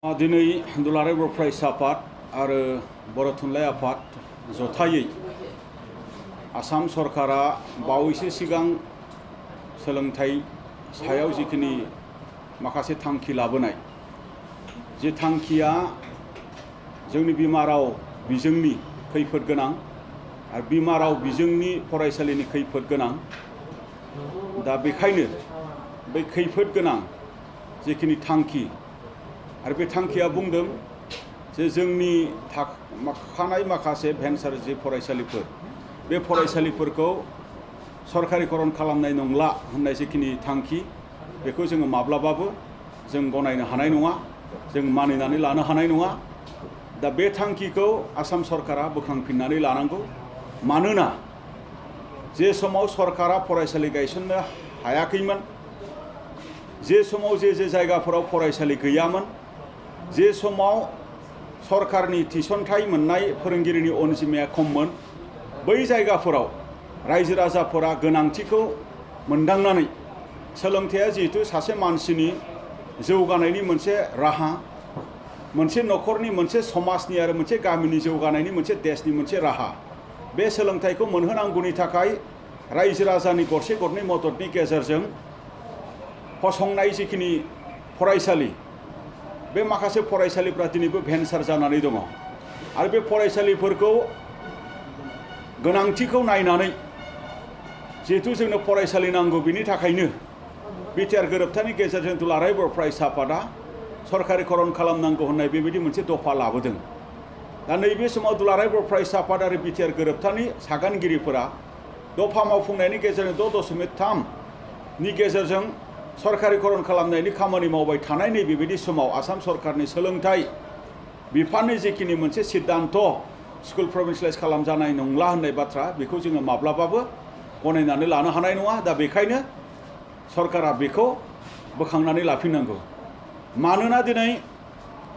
दिनै दुलाराय बर' फरायसा आफाद आरो बर' थुनलाइ आफाद जथायै आसाम सरकारा बावैसो सिगां सोलोंथाइ सायाव जिखिनि माखासे थांखि लाबोनाय जे थांखिया जोंनि बिमा राव बिजोंनि खैफोद गोनां आरो बिमा राव बिजोंनि फरायसालिनि खैफोद गोनां दा बेखायनो बै खैफोद गोनां जिखिनि थांखि आरो बे थांखिया बुंदों जे जोंनि थाखानाय माखासे भेन्सार जे फरायसालिफोर बे फरायसालिफोरखौ सरकारिकरन खालामनाय नंला होननाय जिखिनि थांखि बेखौ जोङो माब्लाबाबो जों गनायनो हानाय नङा जों मानिनानै लानो हानाय नङा दा बे थांखिखौ आसाम सरकारा बोखांफिननानै लानांगौ मानोना जे समाव सरकारा फरायसालि गायसननो हायाखैमोन जे समाव जे जायगाफोराव फरायसालि गैयामोन जे समाव सरकारनि थिसनथाइ मोननाय फोरोंगिरिनि अनजिमाया खममोन बै जायगाफोराव रायजो राजाफोरा गोनांथिखौ मोनदांनानै सोलोंथाइया जिहेतु सासे मानसिनि जौगानायनि मोनसे राहा मोनसे न'खरनि मोनसे समाजनि आरो मोनसे गामिनि जौगानायनि मोनसे देशनि मोनसे राहा बे सोलोंथाइखौ मोनहोनांगौनि थाखाय रायजो राजानि गरसे गरनै मददनि गेजेरजों फसंनाय जिखिनि फरायसालि बे माखासे फरायसालिफ्रा दिनैबो भेन्सार जानानै दङ आरो बे फरायसालिफोरखौ गोनांथिखौ नायनानै जिहेतु जोंनो फरायसालि नांगौ बिनि थाखायनो बिटिआर गोरोबथानि गेजेरजों दुलाराय बर' फरायसा आफादा सरकारिकरन खालामनांगौ होननाय बेबायदि मोनसे दफा लाबोदों दा नैबे समाव दुलाराय बर' फरायसा आफाद आरो बिटिआर गोरोबथानि सागानगिरिफोरा दफा मावफुंनायनि गेजेरजों 6.3 नि गेजेरजों सरकारिकरन खालामनायनि खामानि मावबाय थानाय नैबेबायदि समाव आसाम सरकारनि सोलोंथाइ बिफाननि जिखिनि मोनसे सिद्धान्त स्कुल प्रभिन्सियेलाइज खालामजानाय नंला होननाय बाथ्रा बेखौ जोङो माब्लाबाबो गनायनानै लानो हानाय नङा दा बेखायनो सरकारा बेखौ बोखांनानै लाफिननांगौ मानोना दिनै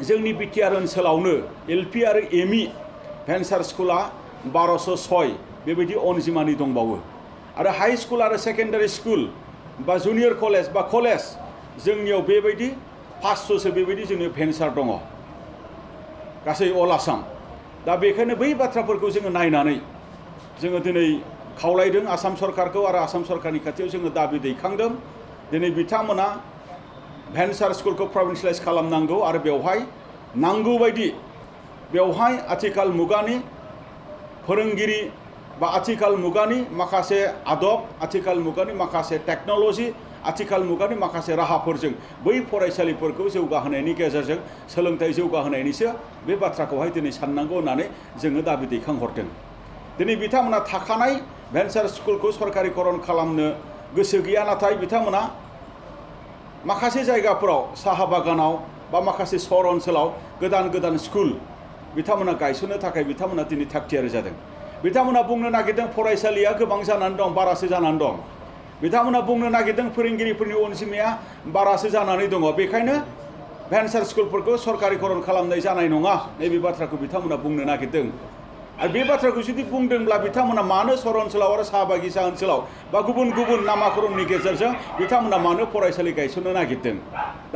जोंनि बिटिआर ओनसोलावनो एलपि आरो एमइ भेन्सार स्कुला 1206 बेबायदि अनजिमानि दंबावो आरो हाई स्कुल आरो सेकेन्डारि स्कुल बा जुनियर कलेज बा कलेज जोंनियाव बेबायदि 500सो बेबायदि जोंनि भेन्सार दङ गासै अल आसाम दा बेखायनो बै बाथ्राफोरखौ जोङो नायनानै जोङो दिनै खावलायदों आसाम सरकारखौ आरो आसाम सरकारनि खाथियाव जोङो दाबि दैखांदों दिनै बिथांमोना भेन्सार स्कुलखौ प्रभिन्सियेलाइज खालामनांगौ आरो बेवहाय नांगौ बायदि बेवहाय आथिखाल मुगानि फोरोंगिरि बा आथिखाल मुगानि माखासे आदब आथिखाल मुगानि माखासे टेक्न'ल'जि आथिखाल मुगानि माखासे राहाफोरजों बै फरायसालिफोरखौ जौगाहोनायनि गेजेरजों सोलोंथाइ जौगाहोनायनिसो बे बाथ्राखौहाय दिनै साननांगौ होननानै जोङो दाबि दैखांहरदों दिनै बिथांमोना थाखानाय भेन्सार स्कुलखौ सरकारिकरन खालामनो गोसो गैया नाथाय बिथांमोना माखासे जायगाफोराव साहा बागानाव बा माखासे सहर ओनसोलाव गोदान स्कुल बिथांमोना गायसननो थाखाय बिथांमोना दिनै थागथियारि जादों बिथांमोना बुंनो नागिरदों फरायसालिया गोबां जानानै दं बारासो जानानै दं बिथांमोना बुंनो नागिरदों फोरोंगिरिफोरनि अनजिमाया बारासो जानानै दङ बेखायनो भेन्सार स्कुलफोरखौ सरकारिकरन खालामनाय जानाय नङा नैबे बाथ्राखौ बिथांमोना बुंनो नागिरदों आरो बे बाथ्राखौ जुदि बुंदोंब्ला बिथांमोना मानो सहर ओनसोलाव आरो साहा बागिचा ओनसोलाव बा गुबुन नामाकरणनि गेजेरजों बिथांमोना मानो फरायसालि गायसननो नागिरदों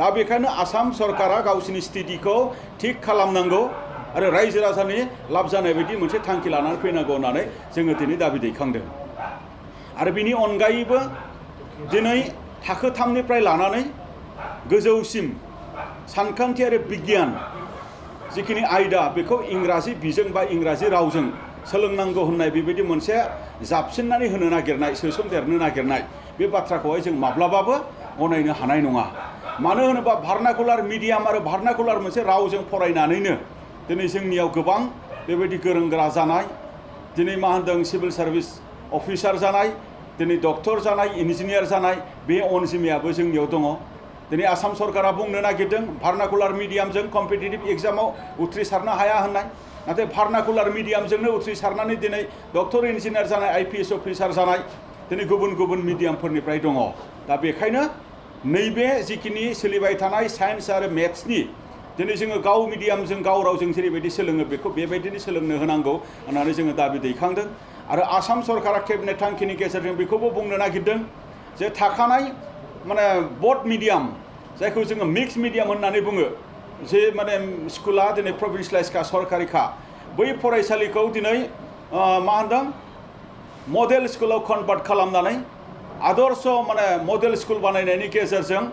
दा बेखायनो आसाम सरकारा गावसिनि स्थितिखौ थिग खालामनांगौ आरो रायजो राजानि लाब जानाय बायदि मोनसे थांखि लानानै फैनांगौ होननानै जोङो दिनै दाबि दैखांदों आरो बिनि अनगायैबो दिनै थाखो 3निफ्राय लानानै गोजौसिम सानखान्थि आरो बिगियान जिखिनि आयदा बेखौ इंराजि बिजों बा इंराजि रावजों सोलोंनांगौ होननाय बेबायदि मोनसे जाबसिननानै होनो नागिरनाय सोसनदेरनो नागिरनाय बे बाथ्राखौहाय जों माब्लाबाबो गनायनो हानाय नङा मानो होनोबा भार्नाकुलार मिडियाम आरो भार्नाकुलार मोनसे रावजों फरायनानैनो दिनै जोंनियाव गोबां बेबायदि गोरों गोरा जानाय दिनै मा होनदों सिभिल सार्भिस अफिसार जानाय दिनै डक्टर जानाय इन्जिनियार जानाय बे अनजिमायाबो जोंनियाव दङ दिनै आसाम सरकारा बुंनो नागिरदों भार्नाकुलार मिडियामजों कम्पिटिटिभ एग्जामाव उथ्रिसारनो हाया होननाय नाथाय भार्नाकुलार मिडियामजोंनो उथ्रिसारनानै दिनै डक्टर इन्जिनियार जानाय आइपिएस अफिसार जानाय दिनै गुबुन मिडियामफोरनिफ्राय दङ दा बेखायनो नैबे जिखिनि सोलिबाय थानाय साइन्स आरो मेथ्सनि दिनै जोङो गाव मिडियामजों गाव रावजों जेरैबायदि सोलोङो बेखौ बेबायदिनो सोलोंनो होनांगौ होननानै जोङो दाबि दैखांदों आरो आसाम सरकारा केबिनेट थांखिनि गेजेरजों बेखौबो बुंनो नागिरदों जे थाखानाय माने बोथ मिडियाम जायखौ जोङो मिक्स मिडियाम होननानै बुङो जे माने स्कुला दिनै प्रभिन्सियेलाइजखा सरकारिखा बै फरायसालिखौ दिनै मा होनदों मडेल स्कुलाव कनभार्ट खालामनानै आदर्श माने मडेल स्कुल बानायनायनि गेजेरजों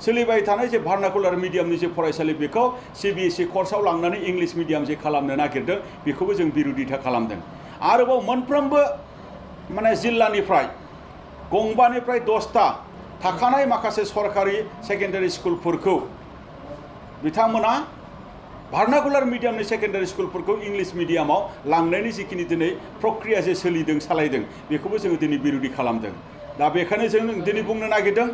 सोलिबाय थानाय जे भार्नाकुलार मिडियामनि जे फरायसालि बेखौ CBSE कर्सआव लांनानै इंलिश मिडियाम जे खालामनो नागिरदों बेखौबो जों बिरोधिता खालामदों। आरोबाव मोनफ्रोमबो माने जिल्लानिफ्राय गंबानिफ्राय 10टा थाखानाय माखासे सरकारि सेकेन्डारि स्कुलफोरखौ बिथांमोना भार्नाकुलार मिडियामनि सेकेन्डारि स्कुलफोरखौ इंलिश मिडियामाव लांनायनि जिखिनि दिनै प्रक्रिया जे सोलिदों सालायदों बेखौबो जोङो दिनै बिरोधि खालामदों। दा बेखायनो जों दिनै बुंनो नागिरदों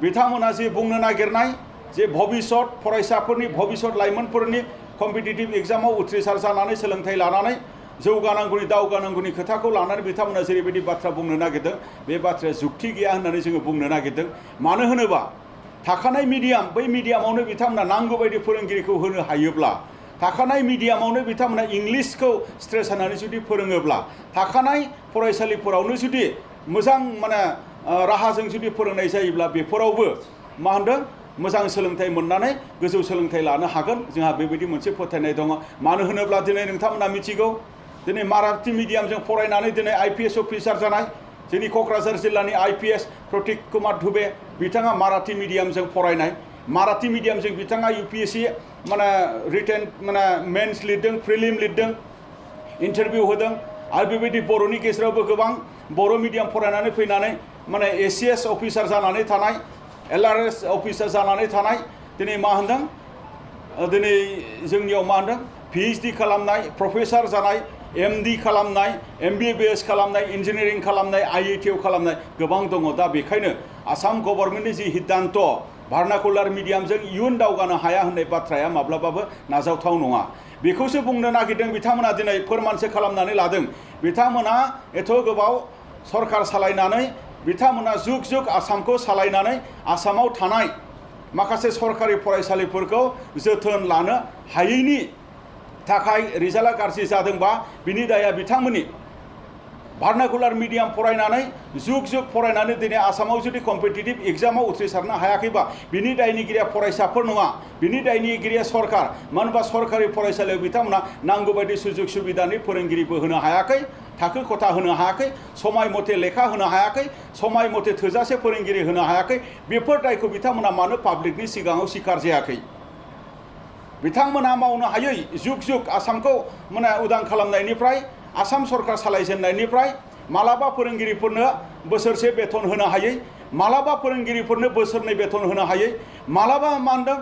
बिथांमोना जे बुंनो नागिरनाय जे भबिष्यत फरायसाफोरनि भबिष्यत लाइमोनफोरनि कम्पिटिटिभ एग्जामाव उथ्रिसार जानानै सोलोंथाइ लानानै जौगानांगौनि दावगानांगौनि खोथाखौ लानानै बिथांमोना जेरैबायदि बाथ्रा बुंनो नागिरदों बे बाथ्राया जुक्ति गैया होननानै जोङो बुंनो नागिरदों। मानो होनोबा थाखानाय मिडियाम बै मिडियामावनो बिथांमोना नांगौ बायदि फोरोंगिरिखौ होनो हायोब्ला थाखानाय मिडियामावनो बिथांमोना इंलिशखौ स्ट्रेस होनानै जुदि फोरोङोब्ला थाखानाय फरायसालिफोरावनो जुदि मोजां माने राहाजों जुदि फोरोंनाय जायोब्ला बेफोरावबो मा होनदों मोजां सोलोंथाइ मोननानै गोजौ सोलोंथाइ लानो हागोन जोंहा बेबायदि मोनसे फोथायनाय दङ। मानो होनोब्ला दिनै नोंथांमोना मिथिगौ दिनै माराठी मिडियामजों फरायनानै दिनै IPS अफिसार जानाय जोंनि क'क्राझार जिल्लानि IPS प्रतीक कुमार धुबे बिथाङा माराठी मिडियामजों फरायनाय माराठी मिडियामजों बिथाङा UPSC माने रिटेन माने मेन्स लिरदों प्रिलिम लिरदों इन्टारभिउ होदों आरो बेबायदि बर'नि गेजेरावबो गोबां बर' मिडियाम फरायनानै फैनानै माने ACS अफिसार जानानै थानाय LRS अफिसार जानानै थानाय दिनै मा होनदों दिनै जोंनियाव मा होनदों PhD खालामनाय प्रफेसार जानाय MD खालामनाय MBBS खालामनाय इन्जिनियारिं खालामनाय IIT खालामनाय गोबां दङ। दा बेखायनो आसाम गभर्नमेन्टनि जि हिद्दान्त भार्नाकुलार मिडियामजों इयुन दावगानो हाया होननाय बाथ्राया माब्लाबाबो नाजावथाव नङा। बेखौसो बुंनो नागिरदों बिथांमोना दिनै फोरमानसो खालामनानै लादों। बिथांमोना एथ' गोबाव सरकार सालायनानै बिथांमोना जुग जुग आसामखौ सालायनानै आसामाव थानाय माखासे सरकारि फरायसालिफोरखौ जोथोन लानो हायैनि थाखाय रिजाल्टआ गाज्रि जादोंबा बिनि दाया बिथांमोननि भार्नाकुलार मिडियाम फरायनानै जुग जुग फरायनानै दिनै आसामाव जुदि कम्पिटिटिभ एग्जामाव उथ्रिसारनो हायाखैबा बिनि दायनिगिरिया फरायसाफोर नङा बिनि दायनिगिरिया सरकार। मानो होनबा सरकारि फरायसालियाव बिथांमोना नांगौ बायदि सुजुग सुबिदानि फोरोंगिरिबो होनो हायाखै थाखो खथा होनो हायाखै समाय मथे लेखा होनो हायाखै समाय मथे थोजासे फोरोंगिरि होनो हायाखै बेफोर दायखौ बिथांमोना मानो पाब्लिकनि सिगाङाव स्वीकार जायाखै। बिथांमोना मावनो हायै जुग जुग आसामखौ माने उदां खालामनायनिफ्राय आसाम सरकार सालायजेननायनिफ्राय मालाबा फोरोंगिरिफोरनो बोसोरसे बेथन होनो हायै मालाबा फोरोंगिरिफोरनो बोसोरनै बेथन होनो हायै मालाबा मा होनदों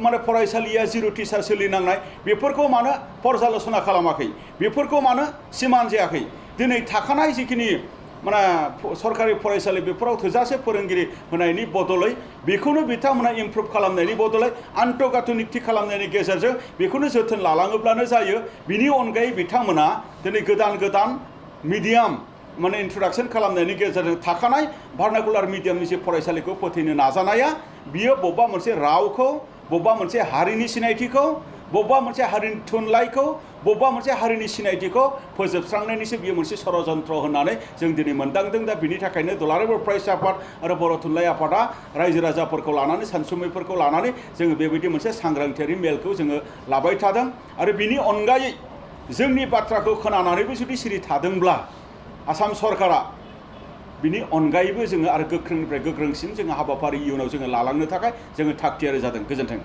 माने फरायसालिया जिर' टिचार सोलिनांनाय बेफोरखौ मानो पर्यालोचना खालामाखै बेफोरखौ मानो सिमान जायाखै। दिनै थाखानाय जिखिनि माने सरकारि फरायसालि बेफोराव थोजासे फोरोंगिरि होनायनि बदलै बेखौनो बिथांमोना इमप्रुभ खालामनायनि बदलै आन्तर्गाथनिकथि खालामनायनि गेजेरजों बेखौनो जोथोन लालाङोब्लानो जायो। बिनि अनगायै बिथांमोना दिनै गोदान गोदान मिडियाम माने इन्ट्रडाक्सन खालामनायनि गेजेरजों थाखानाय भार्नाकुलार मिडियामनि जे फरायसालिखौ फोथैनो नाजानाया बियो बबेबा मोनसे रावखौ बबेबा मोनसे हारिनि सिनायथिखौ बबेबा मोनसे हारिनि थुनलाइखौ बबेबा मोनसे हारिनि सिनायथिखौ फोजोबस्रांनायनिसो बियो मोनसे षड़यन्त्र होननानै जों दिनै मोनदांदों। दा बिनि थाखायनो दुलाराय बर' फरायसा आफाद आरो बर' थुनलाइ आफादा रायजो राजाफोरखौ लानानै सानसुमैफोरखौ लानानै जोङो बेबायदि मोनसे सांग्रांथियारि मेलखौ जोङो लाबाय थादों। आरो बिनि अनगायै जोंनि बाथ्राखौ खोनानानैबो जुदि सिरि थादोंब्ला आसाम सरकारा बिनि अनगायैबो जोङो आरो गोख्रोंनिफ्राय गोख्रोंसिन जोङो हाबाफारि इयुनाव जोङो लालांनो थाखाय जोङो थागथियारि जादों। गोजोन्थों।